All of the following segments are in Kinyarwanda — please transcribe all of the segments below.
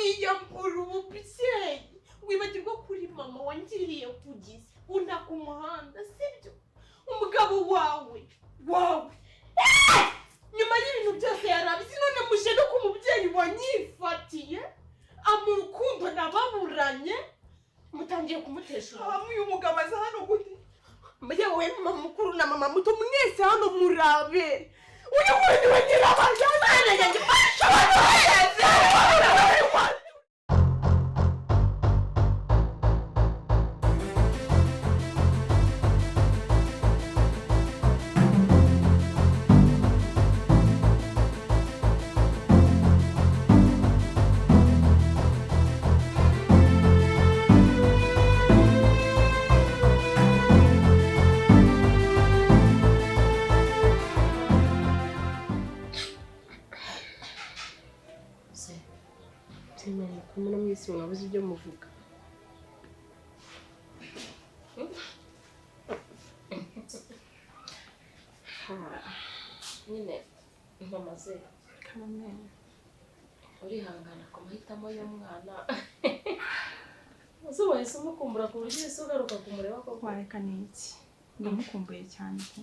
Wiyambura ububyeyi, wibagirwa kuri mama wangiriye kugize unta ku muhanda, sibyo? Umugabo wawe wawe nyuma y'ibintu byose yarabizi, none muje no ku mubyeyi wanyifatiye mu rukundo nababuranye, mutangiye kumutesha Hamwe uyu mugabo aza hano gute? Yewe, mama mukuru na mama muto, mwese hano murabe, uyu nguyu niwe nyirabayazana yanjye. Abantu heze. Mama, mwese mwabuze ibyo muvuga. Nyine mama ze, urihangana ku mahitamo y'umwana. Uzi wahise umukumbura ku buryo uhise ugaruka kumureba koko? Wareka ni iki, ndamukumbuye cyane pe.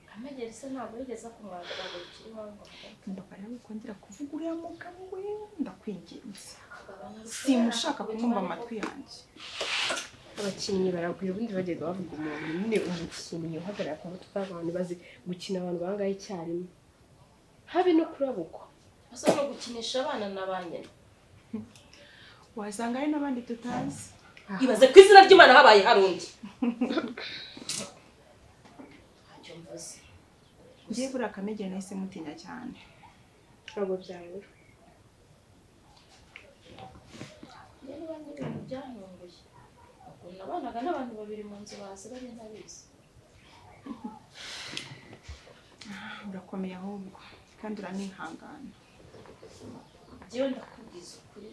Kamegeri se ntabwo yigeze akumwagura ngo bikiri iwawe ngo avuge? Mbabarira, wikongera kuvuga uriya mugabo we, ndakwinginze. Simushaka kumwumva amatwi yanjye. Abakinnyi baragwira. Ubundi bajyaga bavuga umuntu nyine, umukinnyi uhagarara ku mutwe w'abantu, bazi gukina abantu bangahe icyarimwe, habe no kurabukwa. Asa no gukinisha abana na ba nyina. Wasanga hari n'abandi tutazi. Ibaze ku izina ry'Imana habaye hari undi. Ntacyo mvuze. Ngiye buriya Kamegeri nahise mutinya cyane. Ntabwo byabura. Njye niba n'ibintu byantunguye, ukuntu nabanaga n'abantu babiri mu nzu bazi bari ntabizi. Urakomeye ahubwo, kandi uranihangana. Njyewe ndakubwiza ukuri,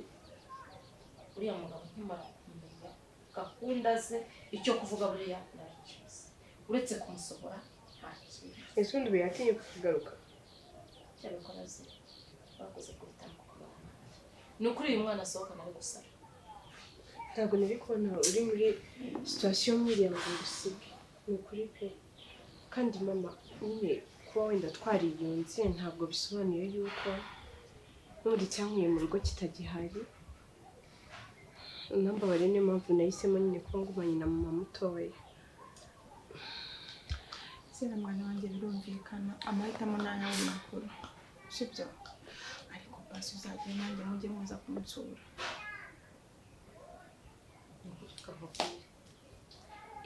uriya mugabo nkimara kumenya gahunda ze, icyo kuvuga buriya narakizi, uretse kumusohora nta kintu. Ese ubundi ubu yatinyuka kugaruka? Cyabikora ze bakoze kubitanga ku bana, ni ukuri uyu mwana asohoka ari gusara. Ntabwo nari kubona uri muri situation nk'iriya ngo ngusige, ni ukuri pe. Kandi mama, nyine kuba wenda twariyunze ntabwo bisobanuye yuko n'ubundi cyankuye mu rugo kitagihari. Unambabare, niyo mpamvu nahisemo nyine kuba ngumanye na mama mutoya. Sera mwana wanjye, birumvikana, amahitamo ni ayawe makuru, sibyo? Ariko basi uzajya nanjye mujye muza kunsura. Kakubwira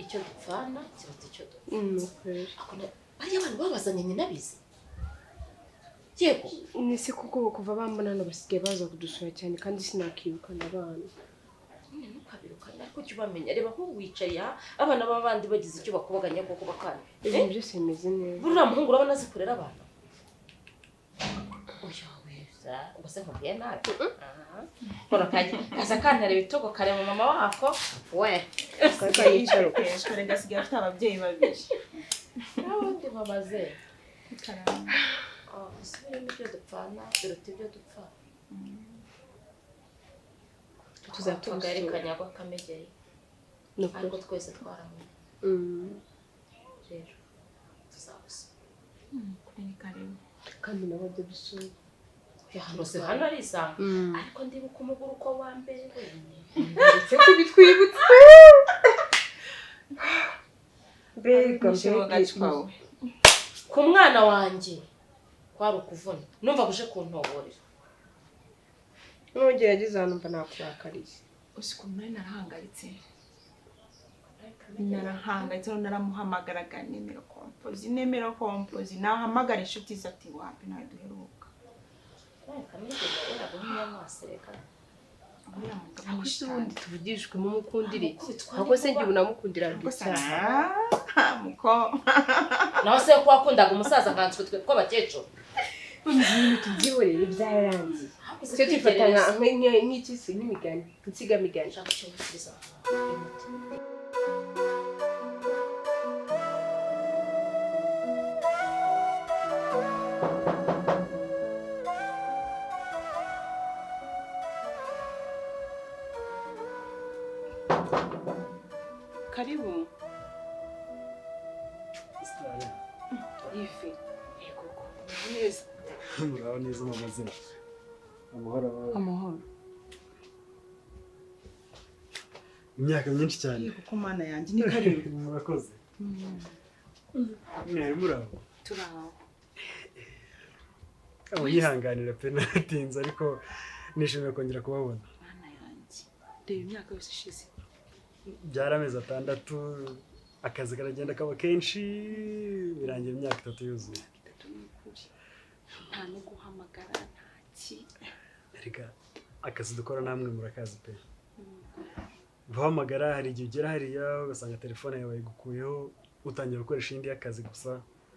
icyo dupfana kiruta icyo dupfa. Ni ukuri. Bariya abantu babazanye nyina abizi, yego. Nese kuko kuva bambona hano basigaye baza kudusura cyane, kandi sinakirukana abana. Nyine ntukabirukane, ariko ujye ubamenya. Reba nk'ubu wicaye aha, abana b'abandi bagize icyo bakubaganya koko bakana. Ibintu byose bimeze neza. Buriya muhungu urabona azi kurera abana? Oya weza, ubwo se nkubwiye nabi? Kora kajya kaza kantera ibitugu, kareba mama wako we. Kaka yicara uko. Kare gasigaye afite ababyeyi babiri. N'abandi babaze. Karamba. Dusubiremo, ibyo dupfana biruta ibyo dupfa. Tuzatugusura. Akagari kanyagwa Kamegeri. Ni ukuri. Ariko twese twaramenye. Rero tuzagusura. Kuri ni karibu. Kandi nabo byo dusura. Hano si hano arisanga, ariko ndibuka umuguruko wa mbere wenyine. Ndetse kubitwibutsa, mbega mbega! Gacwawe. Ku mwana wanjye kwari ukuvuna, numva uje kuntoborera. Nugerageza ahantu mba nakurakariye. Uzi ukuntu nari narahangayitse, narahangayitse, none naramuhamagaraga nimero composé, nimero composé, nahamagara inshuti ze ati: "Wapi, nawe duheruka." Kamegeri yaberaga nk'inyamaswa reka. Uriya mugabo Ariko ni se ubundi shitani. tuvugishwe mumukundira iki? Amukubitwa Ahubwo se n'inkuba. njye ubu namukundiraga Ubwo se icyaha. ah, muko Nawe se ko wakundaga umusaza nkanswe twe tw'abakecuru? Ibintu tubyihorere, byararangiye. Habuze Tujye twifata kwigereza. nk'iki se, nk'imigani, insigamigani. Nshaka icyumvirizo umuti. Ive, yego ko neza. Muraho neza mu mazina. Amahoro amahoro. Amahoro. Imyaka myinshi cyane. Yego ko mana yanjye ni karibu. Murakoze. Mwari muraho. Turaho. Abanyihanganira pe natinze ariko nishimiye kongera kubabona. Mana yanjye. Reba imyaka yose ishize. Byari amezi 6 akazi karagenda kaba kenshi birangira imyaka 3 yuzuye. Itatu ni ukuri. Nta no guhamagara nta ki. Erega akazi dukora namwe murakazi pe. Guhamagara hari igihe ugera hariya ugasanga telefone yawe bayigukuyeho utangira gukoresha indi y'akazi gusa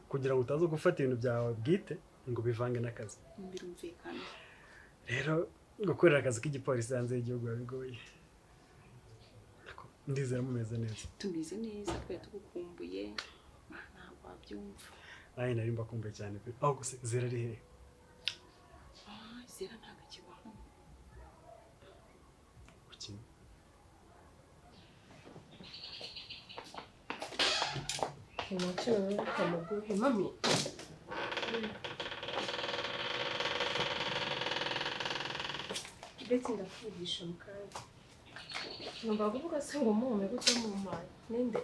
kugira ngo utaza gufata ibintu byawe bwite ngo bivange n'akazi. Birumvikana. Rero gukorera akazi k'igipolisi hanze y'igihugu biba bigoye. Ndizera mumeze neza. Tumeze neza twari tugukumbuye. Ntabwo wabyumva. Nanjye nari mbakumbuye cyane pe. Aho gusa Zera ari hehe? Zera ntabwo akiba hano. Kuki? Mami. Ndetse ndakuvugisha mu kanya. Numva kuvuga se ngo mume gutya mumpaye. Ninde?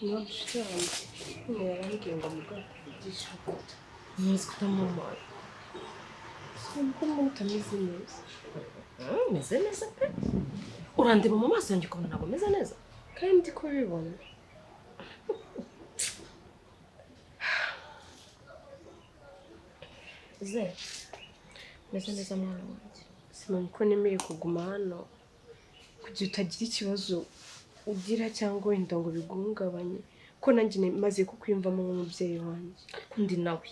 Niba nshuti yanjye nyine yarambwiye ngo mugabo akuvugishe gutya. Nzi kutamumpaye. Ko mbona utameze neza. Meze neza pe. Urandeba mu maso yanjye ukabona ntabwo meze neza. Kandi ndi kubibona. Ze. Meze neza mwana wanjye. Simoni ko nemeye kuguma hano kugira utagira ikibazo ugira cyangwa wenda ngo biguhungabanye ko nanjye maze kukwiyumvamo nk'umubyeyi wanjye. Ariko ndi nawe.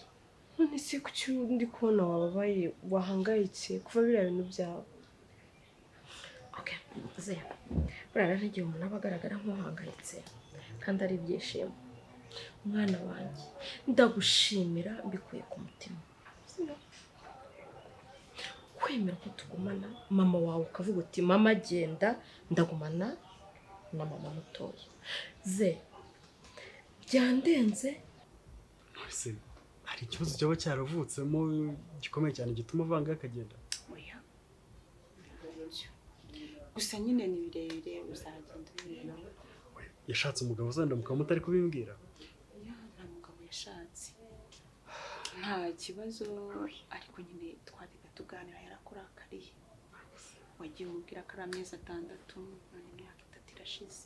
None se kuki ndi kubona wababaye wahangayitse kuva biriya bintu byawe? Okay, Ze. Buriya rero igihe umuntu aba agaragara nk'uhangayitse kandi ari ibyishimo. Mwana wanjye, ndagushimira mbikuye ku mutima. Kwemera ko tugumana mama wawe ukavuga uti mama genda ndagumana na mama mutoya. Ze byandenze. Se hari ikibazo cyaba cyaravutsemo gikomeye cyane gituma avanga akagenda? Oya. Gusa nyine ni birebire uzagenda ubibona. Yashatse umugabo uzanda mukaba mutari kubimbwira? Oya, nta mugabo yashatse. Nta kibazo ariko nyine twajyaga tuganira yarakurakariye. Wagiye umubwira ko ari amezi 6 none imyaka 3 irashize.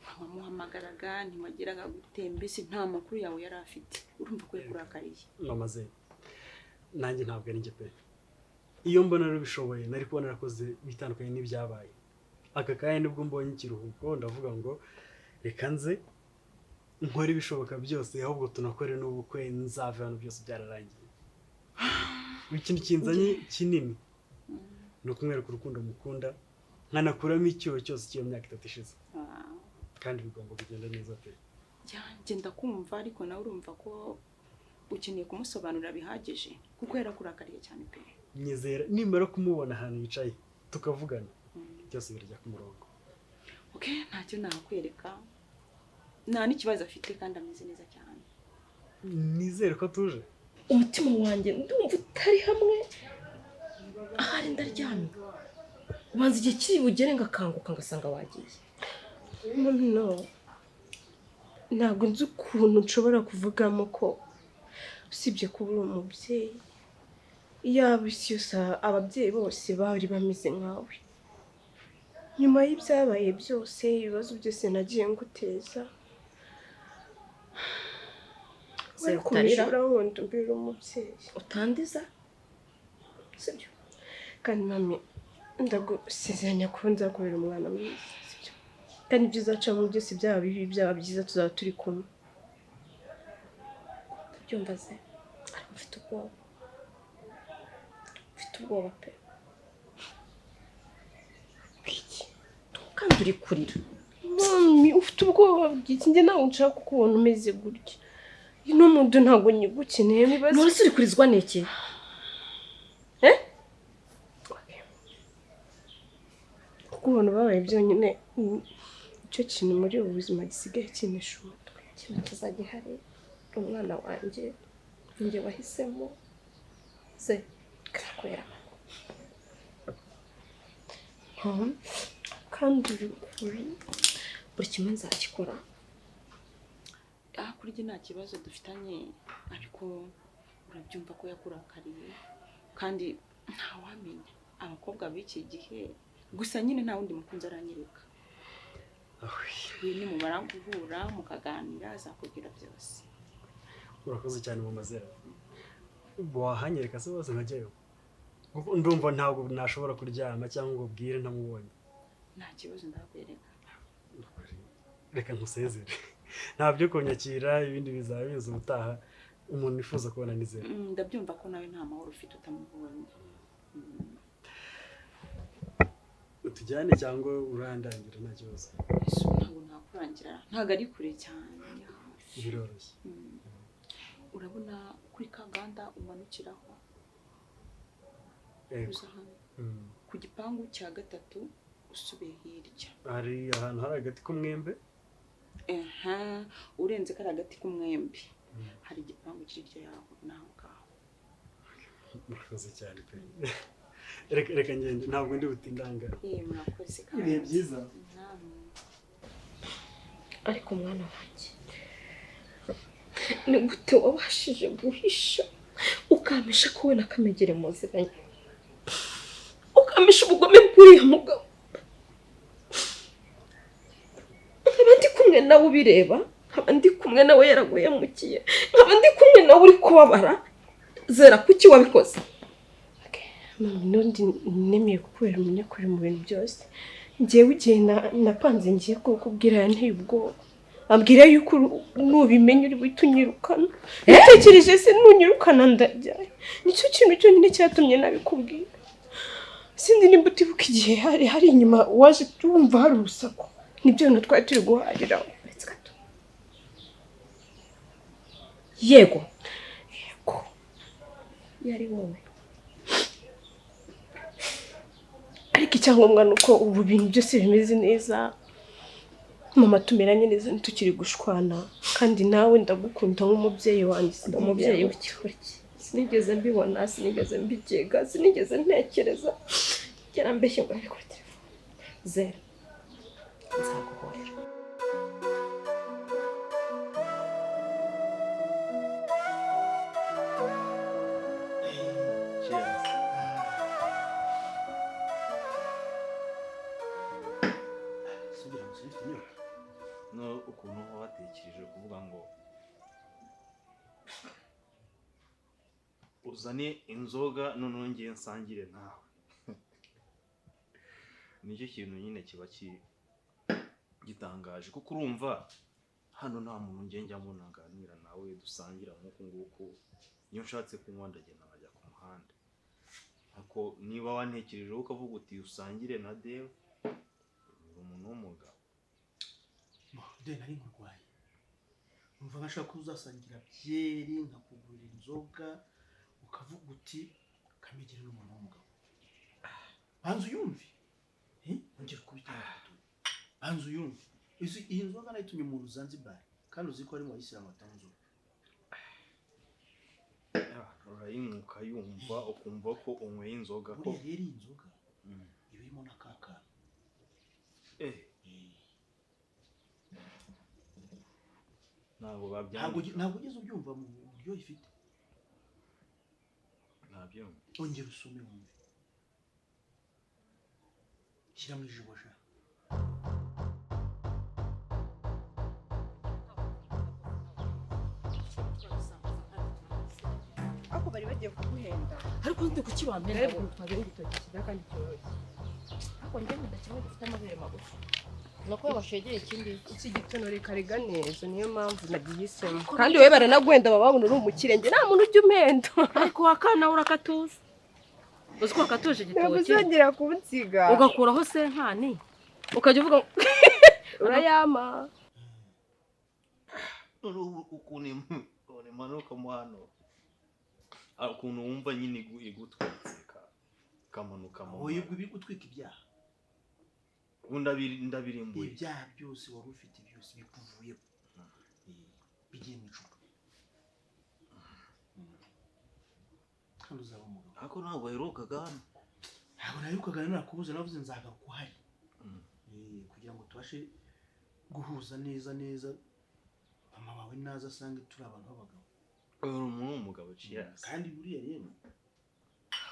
Ntiwamuhamagaraga ntiwageraga gute mbese nta makuru yawe yari afite. Urumva ko yakurakariye. Mama ze nanjye ntabwo ari njye pe. Iyo mbona rubishoboye nari kubona narakoze bitandukanye n'ibyabaye. Aka kanya nibwo mbonye ikiruhuko ndavuga ngo reka nze nkore ibishoboka byose ahubwo tunakore n'ubukwe nzave hano byose byararangiye. Ikintu kinzanye kinini ni ukumwereka urukundo mukunda nkanakuramo icyuho cyose cy'iyo myaka 3 ishize. Kandi bigomba kugenda neza pe. Njye ndakumva ariko nawe urumva ko ukeneye kumusobanurira bihagije kuko yarakurakariye cyane pe. Nyizera nimara kumubona ahantu yicaye tukavugana byose birajya ku murongo. Okay, ntacyo nakwereka. Nta n'ikibazo afite kandi ameze neza cyane. Nizere ko atuje. Umutima wanjye ndumva utari hamwe. Ahari ndaryamye. Ubanza igihe kiri bugere ngakanguka ngasanga wagiye. Mami no. Ntabwo nzi ukuntu nshobora kuvugamo ko usibye kuba uri umubyeyi. Yaba isi yose ababyeyi bose bari bameze nkawe. Nyuma y'ibyabaye byose ibibazo byose nagiye nguteza. Utarira urankunda umbera umubyeyi. Utandiza? Sibyo? Kandi mami ndagusezeranya ko nzakubera umwana mwiza, sibyo? Kandi ibyo uzacamo byose byaba bibi byaba byiza tuzaba turi kumwe. Ndabyumva ze ariko mfite ubwoba. Mfite ubwoba pe. Bw'iki? Kandi uri kurira. Mami ufite ubwoba bw'iki? Njye ntabwo nshaka kukubona umeze gutya. Ino muntu ntabwo nyigukeneye mibaze. None se uri kurizwa n'iki? Kuko ubona ubabaye byonyine icyo kintu muri ubu buzima gisigaye kinisha umutwe. Ikintu kizajya gihari, umwana wanjye njye wahisemo ze kakwera. Kandi uri buri kimwe nzakikora. Kuri njye nta kibazo dufitanye, ariko urabyumva ko yakurakariye kandi ntawamenya abakobwa b'iki gihe. Gusa nyine nta wundi mukunzi aranyereka. We nimumara guhura mukaganira azakubwira byose. Urakoze cyane mama Zera. Wahanyereka se bose nkajyayo? Kuko ndumva ntabwo nashobora kuryama cyangwa ngo bwire ntamubonye. Nta kibazo, ndakwereka. Reka nkusezere. Nta byo kunyakira, ibindi bizaba biza ubutaha. Umuntu wifuza kubona ni Zera. Ndabyumva ko nawe nta mahoro ufite utamubonye. Utujyane cyangwa urandangira nta kibazo. Ntabwo nakurangira, ntabwo ari kure cyane. Biroroshye. Urabona kuri kaganda umanukiraho uza hano ku gipangu cya 3 usubiye hirya. Hari ahantu hari agati k'umwembe. Urenze kari agati k'umwembe hari igipangu kiri hirya yaho naho ngaho. Murakoze cyane pe. Reka ngende, ntabwo ndi butindanga. Murakoze. Ibihe byiza. Ariko mwana wanjye, ni gute wabashije guhisha ukamisha ko we na Kamegere muziranye, ukamisha ubugome bw'uriya mugabo? Nkaba ndi kumwe nawe ubireba, nkaba ndi kumwe nawe yaraguhemukiye, nkaba ndi kumwe nawe uri kubabara. Zera, kuki wabikoze? Mama, n'undi nemeye kukubera umunyakuri mu bintu byose. Njyewe igihe napanze ngiye kukubwira yanteye ubwoba, ambwira yuko nubimenya uri buhite unyirukana. Natekereje se nunyirukana ndajyayo? Nicyo kintu cyonyine cyatumye nabikubwira. Sindi nimba utibuka igihe hari inyuma waje wumva hari urusaku, nibyo bintu twari turi guhariraho. Yego yego, yari wowe. Ariko icyangombwa ni uko ubu bintu byose bimeze neza, mama tumeranye neza, ntitukiri gushwana. Kandi nawe ndagukunda nk'umubyeyi wanjye. Umubyeyi w'ikigoryi, sinigeze mbibona, sinigeze mbigega, sinigeze ntekereza. Yarambeshye ngo ari kuri telefone. Zera, nzaguhorera. No ukuntu wabatekereje kuvuga ngo uzane inzoga noneho ngiye nsangire nawe, nicyo kintu nyine kiba gitangaje. Kuko urumva hano nta muntu ngiye njyamo naganira nawe dusangira nk'uku nguku. Iyo nshatse kunywa ndagenda nkajya ku muhanda, ariko niba wantekerejeho ukavuga uti usangire na Deo, uri umuntu w'umugabo. De nari nkurwaye, numva nkashaka ko uzasangira byeri, nkakugurira inzoga, ukavuga uti Kamegere ni umuntu w'umugabo. Banza uyumve, ongera ukubite, banza uyumve. Iyi nzoga nayitumye umuntu Zanzibar, kandi uzi ko ari mu bayisilamu batanywa inzoga. Urayinywa ukayumva, ukumva ko unyweye inzoga. Ko buriya rero iyi nzoga iba irimo n'akakana. Ntabwo babyanga. Ntabwo ugeze ubyumva mu buryo ifite. Ntabyumva. Ongera usome wumve. Shyira mu ijipo sha. Ako bari bagiye kuguhenda. Ariko ndi kuki bampenda? Rero twagera igitoki cyiza kandi cyoroshye. Ariko njye nkunda kimwe gifite amabere magufi. Nuko bashegeye ikindi iki gitonore karega neza, niyo mpamvu nagihisemo. Kandi wowe baranaguhenda baba babona uri umukire, njye nta muntu ujya umpenda. Ariko wakana urakatuza. Uzi ko wakatuje igitoki. Ntabwo uzongera kunsiga. Ugakuraho senkani ukajya uvuga urayama. Ukuntu imanuka mo hano, ukuntu wumva nyine igutwitse kamanuka mu. Oya, ubwo gutwika ibyaha. Ndabirimbuye. Ibyaha byose wari ufite byose bikuvuyeho. Kandi uzaba umugabo. Ariko ntabwo waherukaga hano. Ntabwo naherukaga, nakubuze, navuze nzagaruka uhari. Kugira ngo tubashe guhuza neza neza, mama wawe naza asange turi abantu b'abagabo. Uri umuntu w'umugabo, cheers. Kandi buriya rero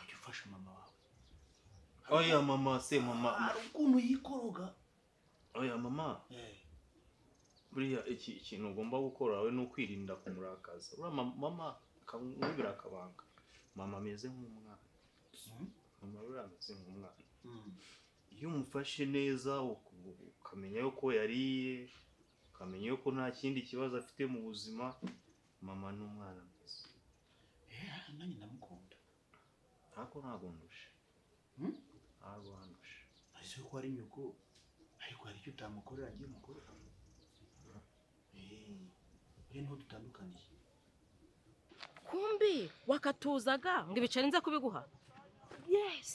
ujya ufasha mama wawe. Oya mama se, mama. Hari ukuntu yikoroga. Oya mama. Buriya iki ikintu ugomba gukora wowe ni ukwirinda kumurakaza. Uriya mama akamwibira akabanga. Mama ameze nk'umwana. Mama buriya ameze nk'umwana. Iyo umufashe neza, ukamenya yuko yariye, ukamenya yuko nta kindi kibazo afite mu buzima, mama ni umwana mwiza. Nanjye ndamukunda. Ariko ntabwo ndusha. Ntabwo ndusha. Ese ko ari nyoko, ariko hari icyo utamukorera agiye mukorera. Rero niho dutandukaniye. Kumbi wakatuzaga ngo ibiceri nze kubiguha. Yes.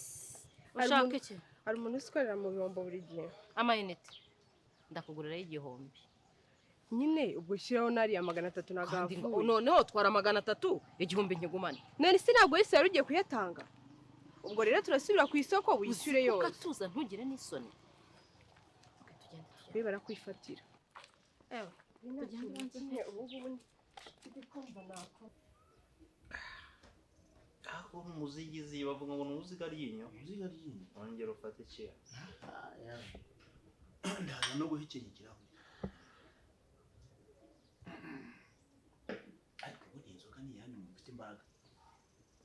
Ushaka iki? Hari umuntu usikorera mu bihombo buri gihe. Amayinite ndakugurirayo 1000. Nyine ubwo ushyiraho n'ariya 300 Kandi ngo nagavuye. noneho twara 300, 1000 nkigumane. None se ntabwo yose yari ugiye kuyatanga? Ubwo rero turasubira ku isoko wishyure yose. Ukatuza ntugire n'isoni. Okay, tugende tugende. Be barakwifatira. Ewe, tugende ubanze. Ubu ngubu ndi kumva nakora. Ariko umuzigizi bavuga ngo ni umuziga ryinyo. Umuziga ryinyo. Wongera ufate cheers. Ndaza no guhekenya ikirahure. Ariko ubundi inzoga ni iyanyu mufite imbaraga.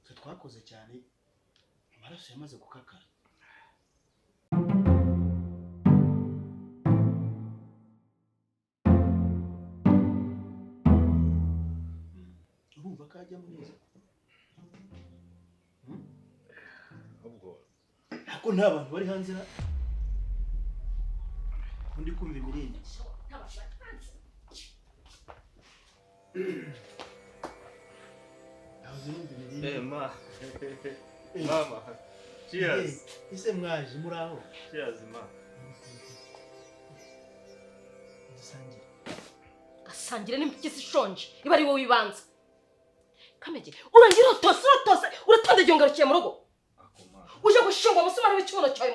Twe twakoze cyane, amaraso yamaze gukakara. Urumva ko ajyamo neza? Ubwo Ariko nta bantu bari hanze na undi kumva imirindi. Nahoze numva imirindi. Ma. Mama. Cheers. Ese mwaje muri aho? Cheers ma. Dusangire. Gasangire n'impyisi ishonje iba ari wowe wibanza. Kamege urangira urotose urotose uratondagiye ungarukiye mu rugo. Uje gushingwa umusumari w'ikibuno cyawe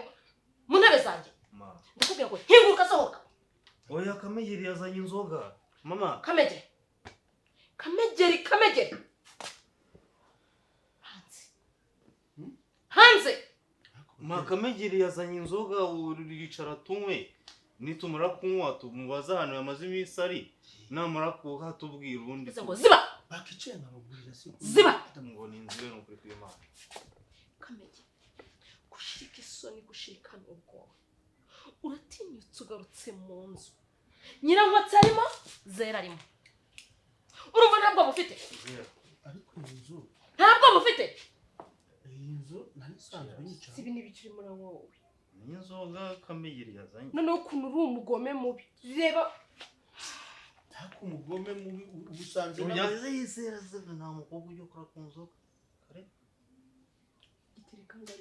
mu ntebe zanjye. Ma. Ndakubwira ngo nkinguruka sohoka. Oya Kamegeri yazanye inzoga. Mama. Kamegeri. Kamegeri Kamegeri. Hanze. Hanze. Ma Kamegeri yazanye inzoga uricara tunywe. Nitumara kunywa tumubaza ahantu yamaze iminsi ari. Namara kuha tubwira ubundi. Ngo ziba. Bakicaye nkabagurira se. Ziba. Ngo ni inzira no kuri kw'Imana. Kamegeri. Gushirika isoni, gushirikana ubwoba. Uratinyutse ugarutse mu nzu. Nyirankwatsi arimo, Zera arimo. Urumva ntabwo bufite? Ariko iyi nzu ntabwo bufite. Iyi nzu nari nsanzwe nicara. Si ibi n'ibicuri muri wowe. Ni inzoga Kamegeri yazanye. Noneho ukuntu uri umugome mubi. Reba Ariko umugome mubi ubusanzwe. Yaze yizera zera nta mukobwa ujya ukora ku nzoga. Kare.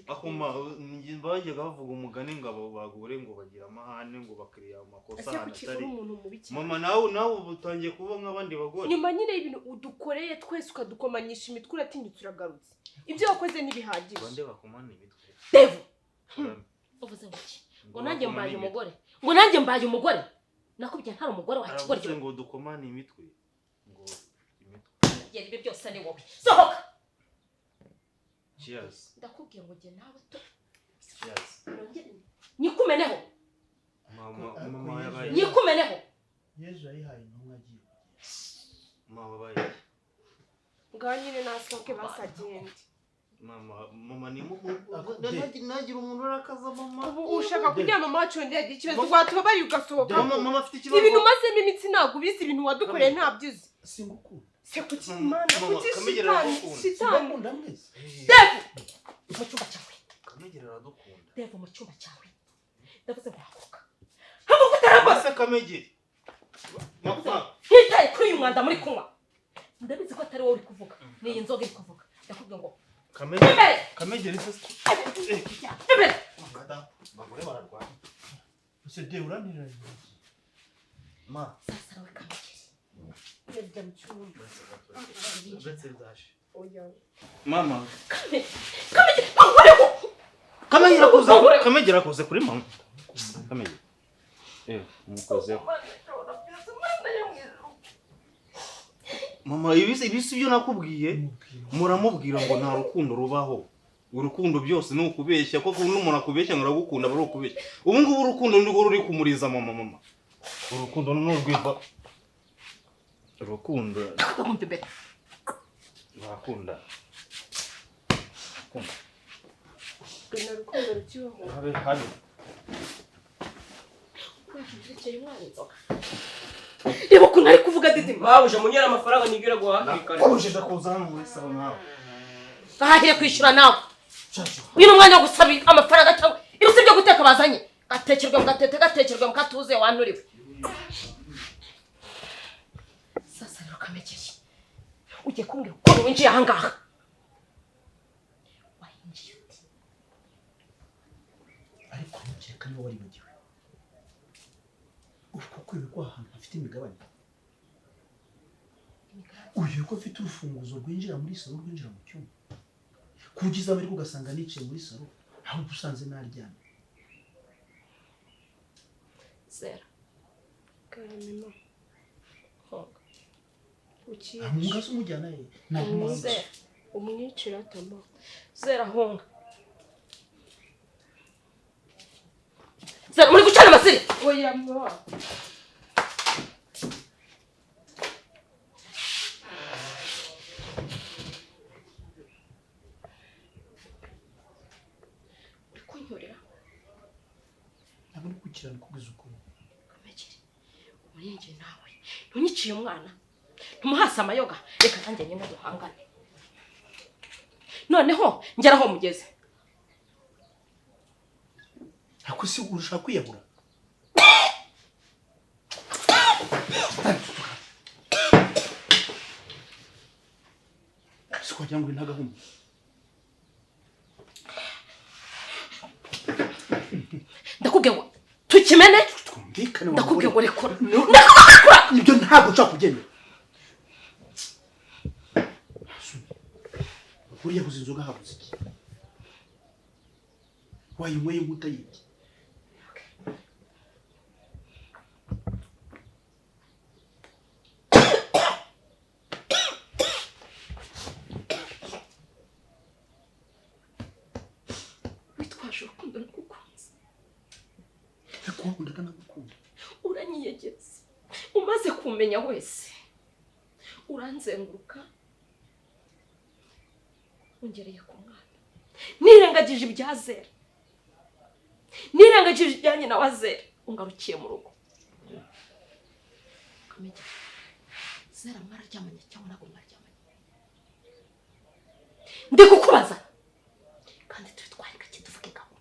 Akuma bajyaga bavuga umugani ngo abo bagore ngo bagira amahane ngo bakiriya amakosa atari. Mama nawe nawe ubutangiye kuba nk'abandi bagore. Nyuma nyine ibintu udukoreye twese ukadukomanyisha imitwe uratinyutse uragarutse. Ibyo wakoze ntibihagije. Bande bakomana imitwe. Devu. Uvuze ngo iki? Ngo nanjye mbaye umugore. Ngo nanjye mbaye umugore. Nakubye ntari umugore wa kigoryi. Aravuze ngo dukomane imitwe. Ngo imitwe. Yari ibyo byose ni wowe. Sohoka. Cheers. Ndakubwiye ngo jye nawe to. Cheers. Nyikumeneho. Mama mama yabaye. Nyikumeneho. Yezu yayihaye intumwa agiye kugenda. Mama babaye. Ngaho nyine nasohoke basagende. Mama mama ni nagira umuntu urakaza mama. Ubu ushaka kugira mama wacu wenda yagira ikibazo watubabariye ugasohoka. Mama mama afite ikibazo. Ibintu umazemo imitsi ntabwo ubizi, ibintu wadukoreye ntabyo uzi. Singukunda. Se kuki Imana kuki shitani shitani. Singukunda mwese. Devu mu cyumba cyawe. Kamegeri aradukunda. Devu mu cyumba cyawe. Ndavuze ngo haguruka. Haguruka utarambara. Se Kamegeri. Ntitaye kuri uyu mwanda muri kunywa. Ndabizi ko atari wowe uri kuvuga. Ni iyi nzoga iri kuvuga. Ndakubwira ngo Kamegeri. Kamegeri se. Imbere. Bagore bararwana. Ese de uraniranye. Ma. Sasa nawe Kamegeri. Jya mu cyumba. Uretse ndaje. Oya. Mama. Kamegeri, nkureho. Kamegera kuza. Kamegera kuza kuri mama. Kamegera. Umukozeho. Mama, ibi si byo nakubwiye. Muramubwira ngo nta rukundo rubaho. Urukundo byose ni ukubeshya, koko n'umuntu akubeshya ngo aragukunda bari ukubeshya. Ubu ngubu urukundo nirwo ruri kumuriza mama mama. Urukundo n'urwiva. Urukundo. Barakunda. Kunda. Nta rukundo rukibaho. Habe habe. Reba ukuntu ari kuvuga Didi. Babuje munyera amafaranga nigira guhakikana. Nakubujije kuza hano muri salo nawe. Bahahire kwishyura nawe. Uyu ni umwanya wo gusaba amafaranga cyangwa ibisi byo guteka bazanye. Gatekerwa mu gatete, gatekerwa mu katuze wanuriwe. Sasa rero Kamegeri, ugiye kumbwira ukuntu winjiye aha ngaha. Wahinjiye ute? Ariko ntukeka niba waribagiwe. Uko kwibikwa ahantu hafite imigabane. Uyu ko mfite urufunguzo rwinjira muri salo rwinjira mu cyumba. Kugiza amahirwe ugasanga nicaye muri salo ahubwo usanze naryamye. Zera. Karame. Honga. Ukiye. Amunga se umujyana he? Ntabwo Zera. Umwicira tama. Zera honga. Zera muri gucana amasiri. Oya mama. Uri kunyorera? Ntabwo ndi gukirana kubwiza ukuri. Kamegeri, umurenge nawe ntunyiciye umwana, ntumuhase amayoga, reka nanjye nyine duhangane. Noneho ngera aho mugeze. Ariko si urashaka kwiyahura? Si wagira ngo uri ntagahuma. Ndakubwiye ngo tukimene. Twumvikane. Ndakubwiye ngo rekura. Ndakubwiye Ibyo ntabwo nshobora kubyemera. Buriya yabuze inzoga habuze iki? Wayinyweye nk'utayibye. Witwaje urukundo nagukunze. Ariko wakundaga nagukunda. Uranyiyegetse. Umaze kumenya wese. Uranzenguruka. Ungereye ku mwana. Nirengagije ibya Zera. Nirengagije ibya nyina wa Zera. Ungarukiye mu rugo. Kamegeri. Zera mwararyamanye cyangwa ntabwo mwararyamanye? Ndi kukubaza. Kandi tubitware gake tuvuge gahoro.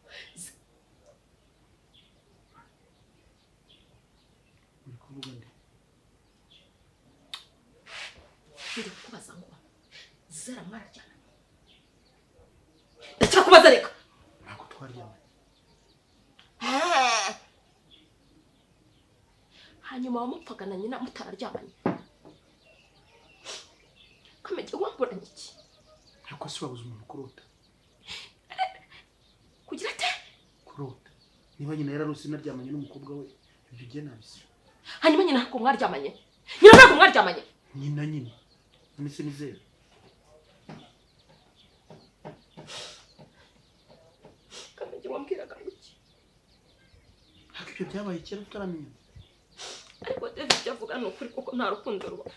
Uri kuvuga nde? Ndi kukubaza ngo Zera mwararyamanye. Ndacyakubaza reka. Ntabwo twaryamanye. Hanyuma wamupfaga na nyina mutararyamanye. Kamegeri wamburanye iki? Ariko si wabuze umuntu kurota. Kugira ate? Kurota. Niba nyina yararose naryamanye n'umukobwa we, ibyo ugiye nabisiba. Hanyuma nyina ntabwo mwaryamanye. Nyina ntabwo mwaryamanye. Nyina nyina. None se ni Zera? Kamegeri wambwiraga iki? Ariko ibyo byabaye kera tutaramenyana. Ariko David ibyo avuga ni ukuri kuko nta rukundo rubaho.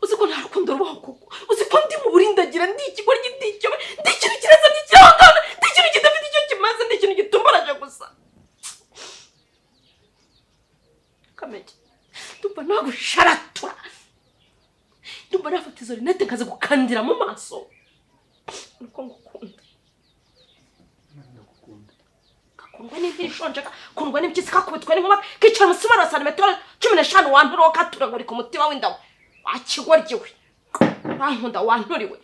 Uzi ko nta rukundo rubaho koko. Uzi ko ndi mu burindagira, ndi ikigoryi, ndi icyobe, ndi ikintu kirazamye kirahangana, ndi ikintu kidafite icyo kimaze, ndi ikintu gitumbaraje gusa. Kamegeri, ndumva nagusharatura. Ndumva nafata izo rinete nkaza gukandira mu maso. Nuko ngukunda. Ndagukunda. Kakundwa n'impiri ishonje, kakundwa n'impyisi, kakubitwa n'inkuba, kicara umusumari wa santimetero 15 wanturiwe, katuragurika umutima w'inda wakigoryiwe. Urankunda wanturiwe.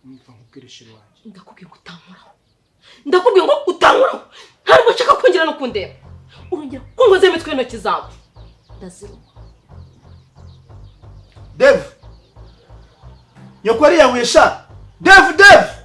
Umva nkubwire sheri wanjye. Ndakubwiye ngo utankoraho. Ndakubwiye ngo utankoraho, ntabwo nshaka kongera no kundeba. Urongera kunkoza imitwe y'intoki zawe, ndaziruma. Devu, nyoko ariyahuye sha. Devu, Devu.